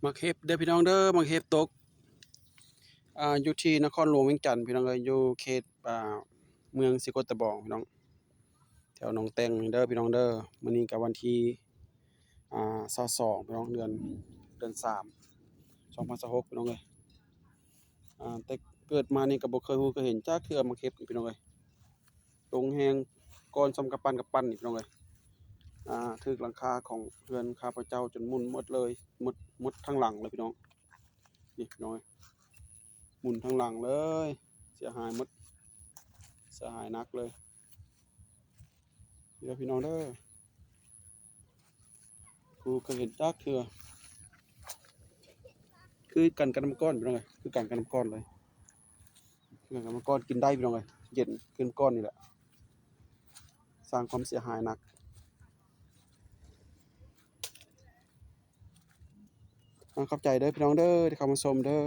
ໝາກເຫັບເດີພີ່ນ້ອງເດີ ໝາກເຫັບຕົກ ອ່າ ຢູ່ທີ່ນະຄອນຫຼວງວຽງຈັນພີ່ນ້ອງເອີຍ ຢູ່ເຂດ ອ່າ ເມືອງສີໂຄດຕະບອງພີ່ນ້ອງ ແຖວໜອງແຕ່ງນີ້ເດີພີ່ນ້ອງເດີ. ມື້ນີ້ກໍວັນທີ ອ່າ ຊາວສອງ ພີ່ນ້ອງ ເດືອນ ເດືອນສາມ ສອງພັນຊາວຫົກ ພີ່ນ້ອງເອີຍ. ອ່າ ແຕ່ເກີດມານີ້ກໍບໍ່ເຄີຍຮູ້ເຄີຍເຫັນຈັກເທື່ອໝາກເຫັບນີ້ພີ່ນ້ອງເອີຍ. ຕົງແຮງ ກ້ອນສ່ຳກຳປັ້ນກຳປັ້ນນີ້ພີ່ນ້ອງເອີຍ. ອ່າ ຖືກຫຼັງຄາຂອງເຮືອນຂ້າພະເຈົ້າຈົນໝຸ່ນໝົດເລີຍ ໝົດ ໝົດທັງຫຼັງເລີຍພີ່ນ້ອງ. ນີ້ພີ່ນ້ອງເອີຍ ໝຸ່ນທັງຫຼັງເລີຍ ເສຍຫາຍໝົດ ເສຍຫາຍໜັກເລີຍ. ນີ້ເດີພີ່ນ້ອງເດີ ບໍ່ເຄີຍເຫັນຈັກເທື່ອ ຄືກັນກັບນ້ຳກ້ອນພີ່ນ້ອງເອີຍ ຄືກັນກັບນ້ຳກ້ອນເລີຍ ຄືກັນກັບນ້ຳກ້ອນ ກິນໄດ້ພີ່ນ້ອງເອີຍ ເຢັນຄືນ້ຳກ້ອນນີ້ແຫຼະ ສ້າງຄວາມເສຍຫາຍໜັກ. ອ່າ ຂອບໃຈເດີພີ່ນ້ອງເດີ ທີ່ເຂົ້າມາຊົມເດີ.